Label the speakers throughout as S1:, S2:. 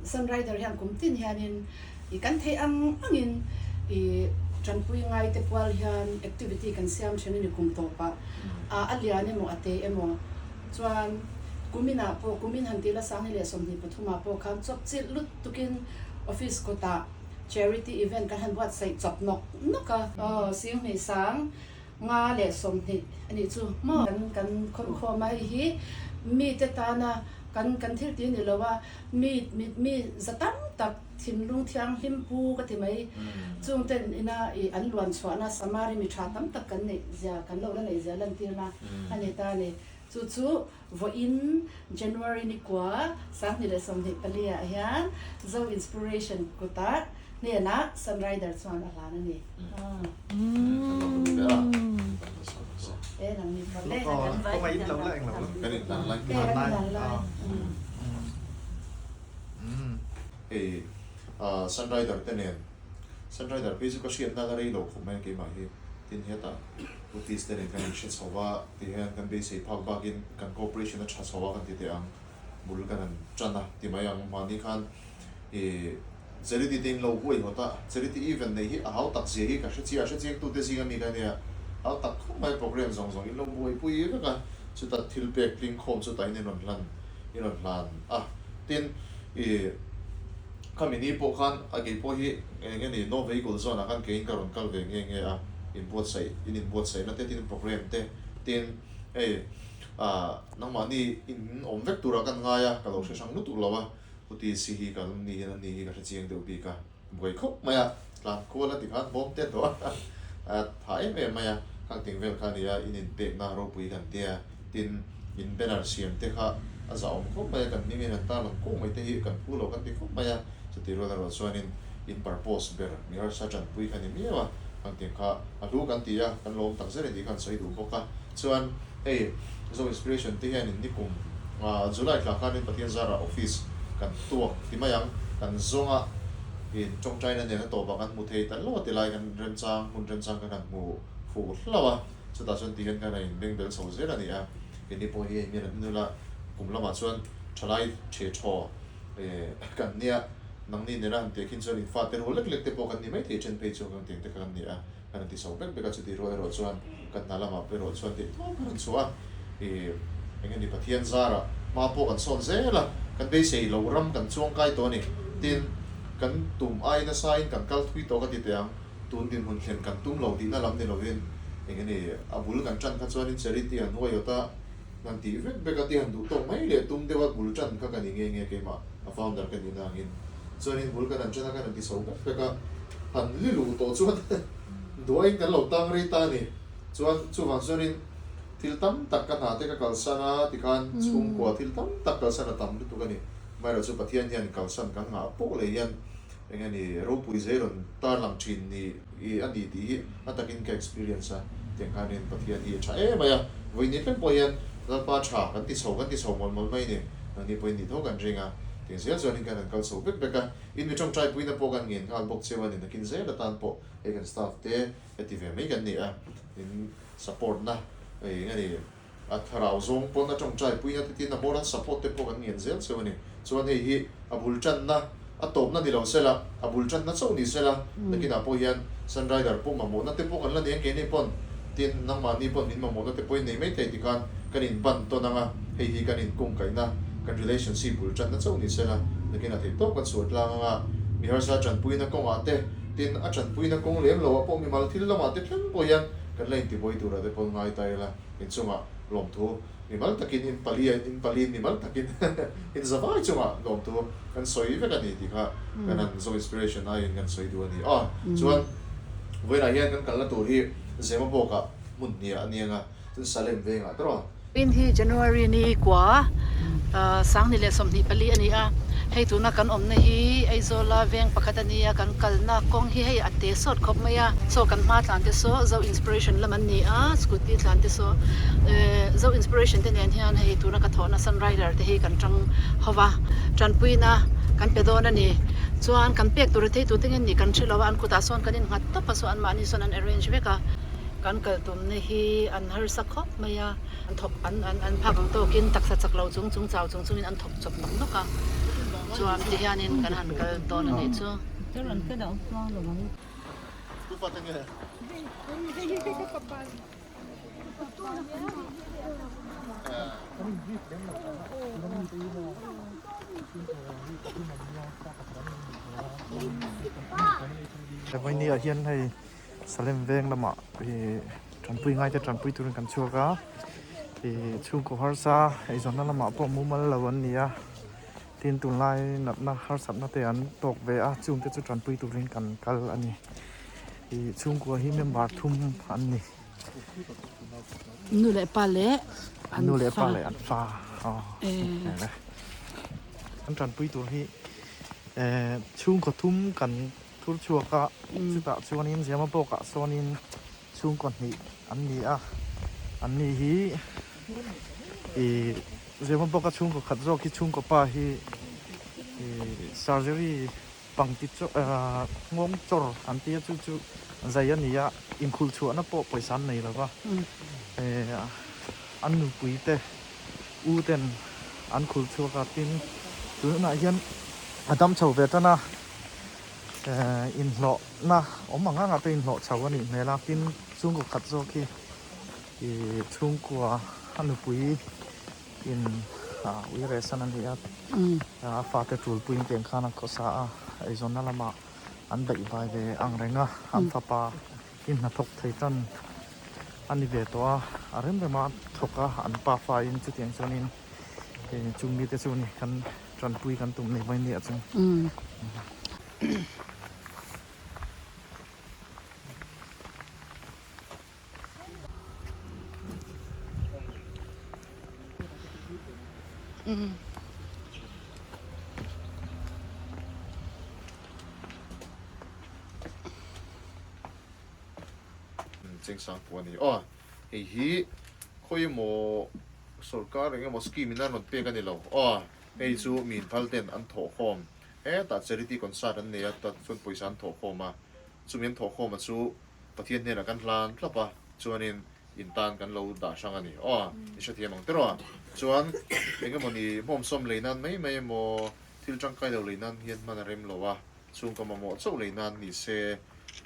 S1: Sunrider hian kum tin hianin i kan theih ang angin i tanpui ngai te pual hian activity kan siam thin a ni kum tawpah a lian emaw a te emaw chuan kuminah pawh kumin han tih la sang hi leh 23 ah pawh khan chawp chilh lut tukin office kawtah charity event kan han buatsaih chawp nawk nawk a. Aw Singhnih sang 120 a nih chu maw? Kan kan khawmkhawm a, hei hi mite tana kan kan thil tih a ni lo a, mi mi mi za tam tak thinlung thianghlim pu ka ti mai, chung ten ina ih an luan chhuahna Samari mi tha tam tak kan neih zia kan lo la neih zia lantirna a ni ta a ni. Chu chu vawiin January ni kua 2024 ah hian Zo Inspiration kutah hnenah Sunrider chuan a hlan a ni.
S2: Hei Sunrider te nen Sunrider phei chu ka hriatna la rei lo khawp mai a keimah hi tin hetah Buddhist te nen kan inhre chho va ti hian kan beisei phak bakin kan cooperation a tha chho a kan ti teh ang bul kan han tan a ti mai ang mahni khan ih Charity te in lo huai hawt a, charity event neih hi a hau tak zia hi ka hre chiah a, hre chiang tute zinga mi ka nia, hau tak khawp mai program zawng zawng in lo buaipui vek a, chuta thil pek tling khawm chu tah in in rawn hlan in rawn hlan a, tin ih khami ni pawh khan a kei pawh hi eng nge ni no vehicle zone ah khan keiin ka rawn kal ve nghe nghe a, inbuatsaih in inbuatsaihna te tin program te tin hei ah nangmahni in awm vek turah kan ngai a, ka lo hre hrang lutuk lo a. Chuti si hi ka lung ni hian a ni hi ka hre chiang deuh bik a, buai khawp mai a, tlan kual a ti khan bawm te tawh a, a tha em em mai a, khang ting vel kha a ni a, in inpekna ropui kan tia, tin in banner siam te kha a zahawm khawp mai a, kan hming in an tar lang kung mai te hi kan phu lo kan ti khawp mai a, chuti rual erawh chuanin in purpose ber mi harsa tanpui kha ni miau a, khang ting kha a hlu kan ti a, kan lawm tak zet a ni khan sawi duh bawk a, chuan hei Zo Inspiration te hianin nikum July thla khanin Pathian zarah office kan tuak ti mai ang, kan zawnga in tawngtaina nen a tawpah kan hmu thei ta lo a ti lai kan remchang hmun remchang kha kan hmu fuh hlauh a, chutah chuan tihian khan a inbeng bel chho zel a ni a, keini pawh hi hei mian an nula kum lamah chuan thalai the thaw kan nia, nangni nena han tih khin chuan in fate rual lek lek te pawh kan ni maithei then phei chu kan tiang te kha kan ni a. Kan ti chho vek vek a, chuti rual erawh chuan kan hna lamah erawh chuan theih tawp a rawn chhuah a, ih eng nge ni Pathian zarah hma pawh kan sawn zel a, kan beisei lo ram kan chuang kai tawh a ni. Tin, kan tum ai nasain kan kal thui tawh ka ti teh ang, tun dinhmun thlen kan tum lo tihna lam ni lovin eng nge ni a bul kan tan kha chuanin charity han huaiawt a, han tih vek vek a, ti han duh tawk mai leh tum deuha bul tan kha ka ni nge nge keimah. A founder ka nihna angin chuanin bul kan han ṭan a, kan han ti chho vek vek a, han li luh tawh chuan duain kan lo tang rei ta a ni. Chuan chuvang chuanin thil tam tak ka hna te ka kalsan a tikhan chhungkua thil tam tak kalsan a tam lutuk a ni. Amaherawhchu chu Pathian hian kalsan kan ngah pawh leh hian eng nge ni ropui zai rawn tarlang ṭhin ni a ni tih hi a takin ka experience a, tiang khanin Pathian hi a ṭha em mai a, vawiin thleng pawh hian Lalpa ṭha kan ti chho kan ti chho mawlh mawlh mai a ni. Nangni pawhin nih tho kan ring a, tiang zel chuanin kan han kal chho vek vek a, in mi tawngtai puina pawh kan ngen nghal bawk cheu a ni, nakin zel atan pawh hei kan staff te heti ve mai kan ni a, in support na eng a ni, a thlarau zawng pawn a tawngtai puina te tin a moral support te pawh kan ngen zel cheu a ni, chuan hei hi a bul tanna a tawpna ni lo sela, a bul tanna chauh ni sela, nakinah pawh hian Sunrider pawh mamawhna te pawh kan la nei ang keini pawn, tin nangmahni pawn min mamawhna te pawhin nei mai thei tikhan kan inban tawn ang a, hei hi kan inkungkaihna, kan relationship bul tanna chauh ni sela, nakinah theih tawp kan chhuah tlang ang a, mi harsa tanpuina kawngah te, tin a tanpuina kawng lem loah pawh mimal thil lamah te thleng pawh hian kan la intibuai turah te pawn ngai ta ila, inchungah lawmthu. Mimal takin in pali a, in pali in mimal takin in zavai chungah lawmthu kan sawi vek a ni tih kha kan han Zo Inspiration aiin kan sawi duh a ni a. Chuan vawiinah hian kan kalna tur hi Zemabawkah hmun hniah a ni ang a, chuan Salem vengah te rawh.
S1: Vawiin hi January ni kua 2024 a ni a, hei tuna kan awmna hi Aizawla veng pakhat a ni a, kan kalna kawng hi hei a te sawt khawp mai a, saw kan hma tlan te saw Zo Inspiration lam an ni a, scooty tlan te saw eh Zo Inspiration te nen hian hei tuna ka thawhna Sunrider te hi kan tang ho va, tanpuina kan pe dawn a ni. Chuan kan pek tur a thei tute nge nih kan hre lo a, an kutah sawn kan innghat tawp a, saw anmahni sawn an arrange vek a, kan kal tumna hi an harsa khawp mai a. An thawk an an an phak ang tawkin taksa chak lo chung chung chau chung chungin an thawk chawp nawk nawk a. Chuan ti hianin kan han kal dawn a nih chu.
S3: Vawinia hian hei Salem veng lamah ih tanpui ngai te tanpui turin kan chhuak a ih chhungkaw harsa eizawnna lamah pawh mumal lo an ni a tin tunlai natna harsatna te an tawk ve a chungte chu tanpui turin kan kal a ni ih chhungkua hi member thum an ni.
S1: Nu leh pa leh an
S3: Nu leh pa leh an fa aw an tanpui tur hi eh chhungkaw thum kan thur chhuak a chutah chuanin Zema bawkah sawnin chhungkaw hnih an ni a an ni hi ih Zema bawka chhungkaw khat zawk hi chhungkaw pa hi ih surgery Pangti chaw nghawng chawr an tia chu chu zai a ni a, inkhulh chhuahna pawh pawisa an nei lo va, an nupui te u ten an khulh chhuak a, tin tunah hian a dam chho ve tan a, inhlawhna awm ang ang ah te inhlawh chho a nih hmel a, tin chhungkaw khat zawk hi chhungkua a nupui in uirehsan a ni a, a fate tulpuiin tiang khan a khawsa a, eizawnna lamah an beih vai ve ang reng a, an fapa in hnathawk thei tan a ni ve tawh a, a rem rem a thawk a, an pa fain chutiang chuanin chung mite chu ni kan tanpui kan tum nei mai nia chu.
S2: Chengsang pawh a ni aw. Hei hi khawi emaw sorkar eng emaw scheme in a rawn pek a ni lo aw. Hei chu mi inphal ten an thawhkhawm hetah charity concert an nei a tah chuan pawisa an thawhkhawm a chumi an thawhkhawm a chu Pathian hnenah kan hlan tlap a, chuanin in tan kan lo dah hrang a ni. Aw, i hrethiam ang tiraw? Chuan engemawni hmawmsawm lei nan mai mai emaw, thil tangkai lo lei nan hian hman a rem lo a, chhungkaw mamawh chauh lei nan ni se,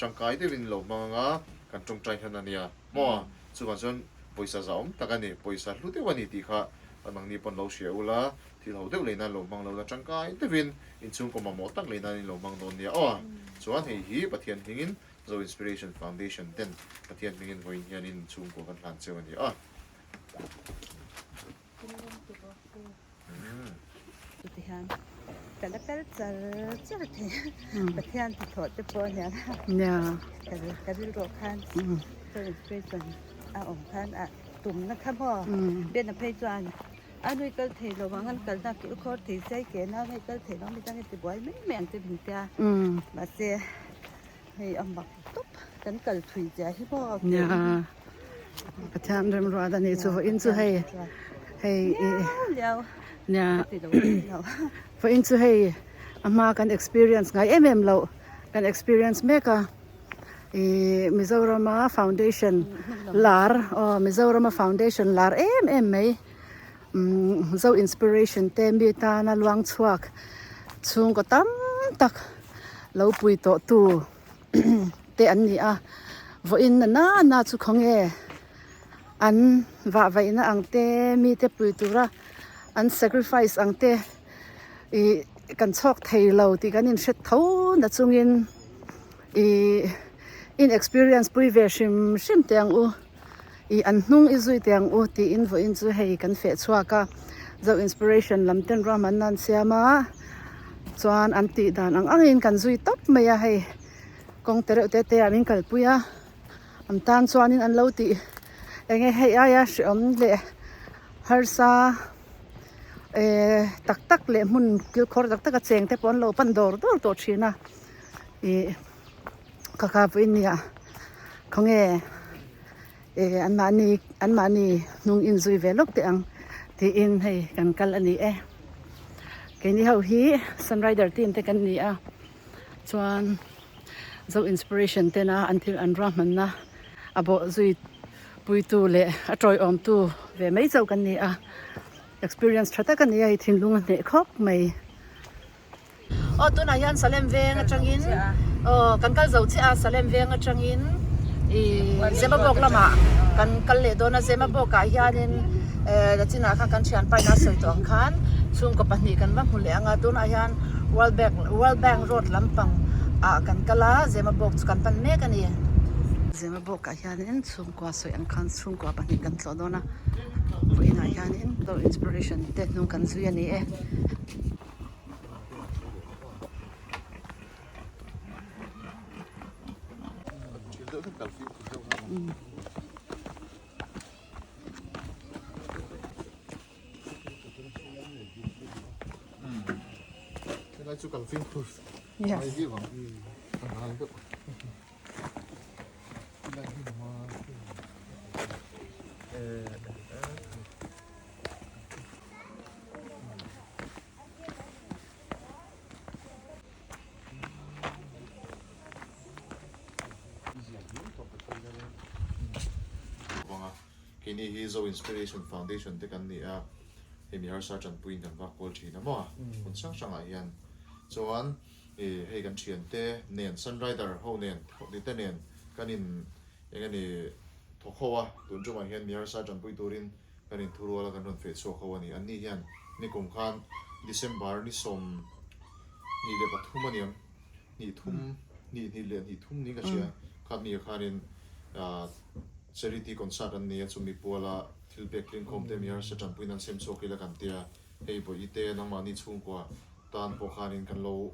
S2: tangkai deuhin lo hmang anga kan tawngtai hlan a nia. Maw? Chuvang chuan pawisa zahawm tak a ni, pawisa hlu deuh a ni tih kha nangni pawn lo hria ula, thil ho deuh lei nan lo hmang lo la, tangkai deuhin in chhungkaw mamawh tak lei nan in lo hmang dawn nia. Aw, chuan hei hi Pathian hmingin Zo Inspiration Foundation ten Pathian hmingin vawiin hianin chhungkua kan hlan cheu a ni a.
S4: Chuti hian ka la kal char char thei a, Pathian hnathawh te pawh aniang a, ka rilruah khan Zo Inspiration a awm khan a tumna kha maw Ben a phei chuan a nui kal thei lo ang an kalna kilkhawr thei se ke nau hei kal thei lo midang i ti buai mai mai ang che min tia mahse Hei a mak tawp kan kal thui zia hi maw.
S1: Nia Pathian remruat a nih chu vawiin chu hei hei
S4: liau
S1: nia vawiin chu hei a hma kan experience ngai em em loh kan experience mek a ih Mizorama foundation lar aw Mizorama foundation lar em em mai umm Zo inspiration te mi tana luang chhuak chhungkaw tam tak lo pui tawh tu te an ni a vawiin na nana chu khawnge an vah vaihna ang te mite pui tura an sacrifice ang te ih kan chhawk thei lo tih kan inhre tho na chungin ih in experience pui ve hrim hrim teh ang u. Ih an hnung i zui teh ang u tiin vawiin chu hei kan feh chhuak a, Zo Inspiration lam ten ruahmanna an siam a, chuan an tih dan ang angin kan zui tawp mai a hei kawng te reuh te te ah min kalpui a, an tan chuanin an lo tih eng nge hei aia hreawm leh harsa eh tak tak leh hmun kilkhawr tak tak a cheng te pawh an lo pan dawr dawr tawh thin a ih. Ka kha vawiin nia khawnge eh an mahni an mahni hnung inzui ve lawk teh ang tiin hei kan kal a ni e keini ho hi sunrider team te kan ni a chuan zo inspiration tena an thil an ruahmanna a bawh zui puitu leh a tawiawmtu ve mai chauh kan ni a experience tha tak a ni a hei thinlung a hneh khawp mai. Aw tunah hian Salem veng atangin aw kan kal zo chiah a Salem veng atangin ih Zemabawk lamah kan kal leh dawn a Zemabawk ah hianin eh Lachinah khan kan thian paina sawi tawh ang khan chhungkaw pahnih kan va hmu leh ang a tunah hian World Bank World Bank road lampang ah kan kal a Zemabawk chu kan pan mek a ni. Zemabawk ah hianin chhungkua sawi ang khan chhungkua pahnih kan tlawh dawn a vawiinah hianin Inspiration te hnung kan zui a ni e.
S2: Vanga keini hi Zo Inspiration Foundation te kan ni a, hei mi harsa tanpuiin kan vak kual thin a maw hmun hrang hrangah hian chuan ih hei kan thiante nen Sunrider ho nen te nen kan in eng nge ni thawk ho a, tun tumah hian mi harsa tanpui turin kan inthurual a kan rawn feh chhuak ho a ni. Anni hian nikum khan December ni 23 a niang, hnih thum, hnih hnih leh hnih thum niin ka hria, kha mi ah khanin charity concert an nei a, chumi puala thil pek tlingkhawm te mi harsa tanpuiin an sem chhuak ila kan tia, hei Bawihi te nangmahni chhungkua tan pawh khanin kan lo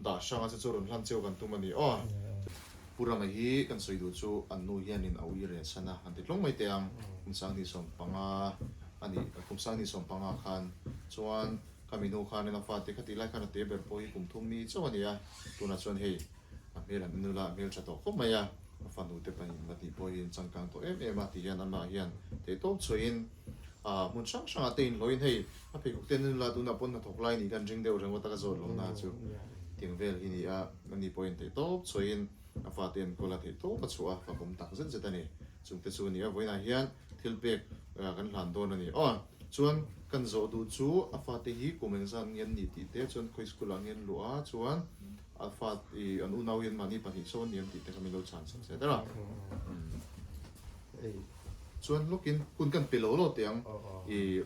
S2: dah hrang a, chu chu rawn hlan cheu kan tum a ni aw. Pu Rama hi kan sawi duh chu an nu hianin a ui reh san a, han ti tlawng mai teh ang, kum 2015 a nih, kum 2015 khan chuan khami hnu khanin a fate khatih lai khan a te ber pawh hi kum thum mi chauh a ni a, tunah chuan hei a hmel an en ula a hmel tha tawh khawp mai a, a fanu te pahnih pahnih pawh hi an changkang tawh em em a ti hian amah hian theihtawp chhuahin hmun hrang hrangah te inhlawhin hei a pheikhawk te an en ula tunah pawn hnathawk lai nih khan ring deuh reng vata ka zawt lo na chu tiang vel hi ni a. Ani pawhin theihtawp chhuahin a fate an kawl a, theihtawp a chhuah a, fakawm tak zet zet a ni. Chungte chu a ni a, vawiinah hian thil pek kan hlan dawn a ni. Aw, chuan kan zawh duh chu a fate hi kum engzat nge an nih tih te, chuan khawi school ah nge an luh a, chuan a fa ih an unau hian mahni pahnih sawn ni an tih te kha min lo chhan sak zet a. Chuan lawkin hun kan pe lo lo teh ang, ih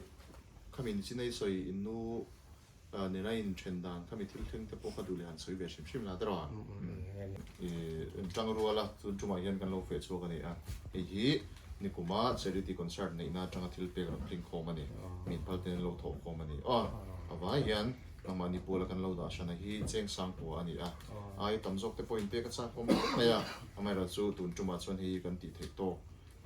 S2: khami nichin a i sawi in nu Nena in then dan kha mi thil thleng te pawh kha duh leh han sawi ve hrim hrim la tiraw? In tang rual a, tun tumah hian kan lo feh chhuak a ni a, hei hi nikuma charity concert neihna atanga thil pek rawn tling khawm a ni, min phal ten an lo thawh khawm a ni aw, a vai hian nangmahni puala kan lo dah hrana hi cheng sang pua a ni a, ai tam zawk te pawh in pek a chak awm khawp mai a, amaherawhchu tun tumah chuan hei hi kan tih theih tawk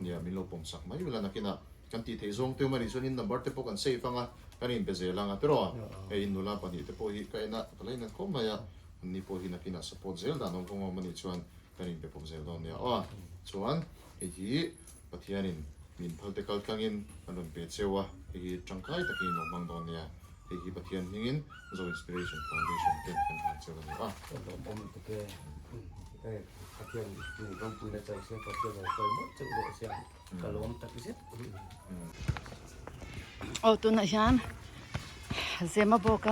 S2: Nia, min lo pawm sak mai ula nakinah kan tih theih zawng te awm a nih chuan in number te pawh kan save ang a, kan inbe zel ang a tiraw? Hei in nula pahnih te pawh hi ka en a, ka la inat khawp mai a, anni pawh hi nakinah support zel dan awm kawng a awm a nih chuan kan inbe pawp zel dawn nia aw. Chuan hei hi Pathianin min phal te kal tlangin kan rawn pe cheu a, hei hi tangkai takin in lo hmang dawn nia, hei hi Pathian hmingin Zo Inspiration Foundation ten kan hlan cheu a ni a.
S5: Lawmawm lutuk e. Pathian min rawmpuina chauh se Pathian rawn sawi mawlh chauh rawh se ka lawm tak zet.
S1: Aw tunah hian Zemabawk a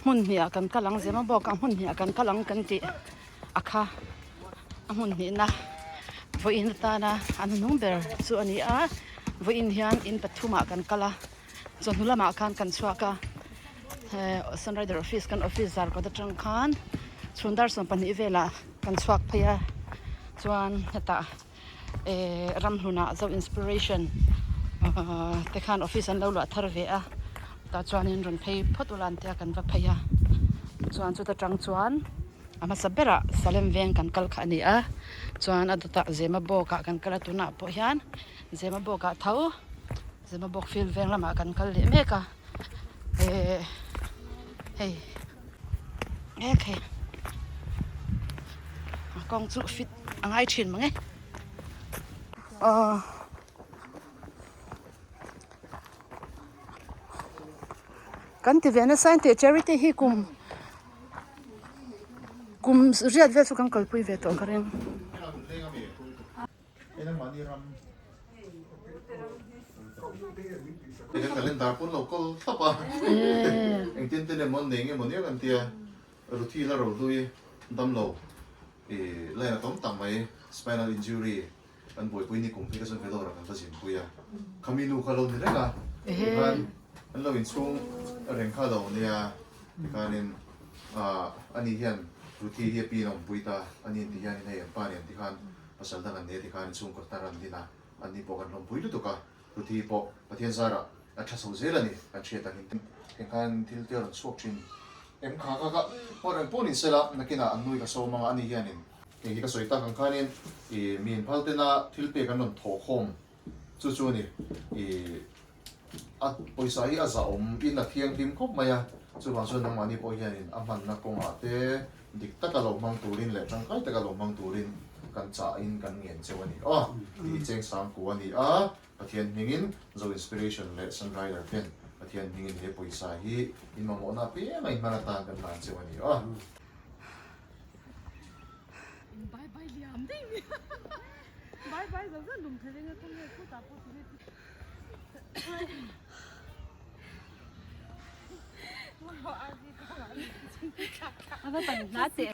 S1: hmun hnih ah kan kal ang Zemabawk ah hmun hnih ah kan kal ang kan tih a kha a hmun hnihna vawiin atana an hnung ber chu a ni a vawiin hian in pathum ah kan kal a. Chawhnu lamah khan kan chhuak a, Sunrider office kan office zar kawt atang khan chhun dar 12 velah kan chhuak phei a, chuan hetah eh ramhlunah Zo Inspiration te khan office an lo luah thar ve a, tah chuanin rawn phei phawt ula an tia kan va phei a, chuan chuta tang chuan a hmasa berah Salem veng kan kal kha a ni a, chuan a dawtah Zemabawk ah kan kal a tunah pawh hian Zemabawk ah tho. Zemabawk field veng lamah kan kal leh mek a eh hei mek hei a kawng chu fit a ngai thin mang e aw kan ti ve nasa in tih charity hi kum kum riat vel chu kan kalpui ve tawh ka ring.
S2: Calendar pawn lo kawl thlap a engtin ten emaw an nei nge maw nia kan tia. Ruthi la ro hlui damlo i line a tawm tak mai spinal injury kan buaipui ni kum phei ka chuan Vellore ah kan va zinpui a, khami nu kha lo ni reng a, tikhan an lo inchhung reng kha lo nia, tikhanin ah ani hian Ruthi hi a pi in a awmpui ta, ani inti hianin hei an pa nen tikhan pasal dang an nei a tikhan inchhungkaw tar an din a, anni pawh kan hlawmpui lutuk a, Ruthi pawh Pathian zarah a tha chho zel a ni kan hriat angin. Engkhan thil te a rawn chhuak thin em kha kha kha pawh reng pawh ni sela nakinah an nui ka sawm anga ani hianin hei hi ka sawi tak ang khanin ih mi inphal tena thil pek an rawn thawh khawm chu chu a ni ih a pawisa hi a zahawm in a thianghlim khawp mai a chuvang chuan nangmahni pawh hianin a hmanna kawngah te dik taka lo hmang turin leh tangkai taka lo hmang turin kan chahin kan ngen cheu a ni aw tih chengsang ku a ni a. Pathian hmingin Zo Inspiration leh Sunrider ten Pathian hmingin he pawisa hi in mamawhna apiang a inhman atan kan lan cheu a ni aw.
S4: Bye bye liam daih mai bye bye zan zan lung thei reng a kawng nge khutah pawh ti Ava pan hla teh.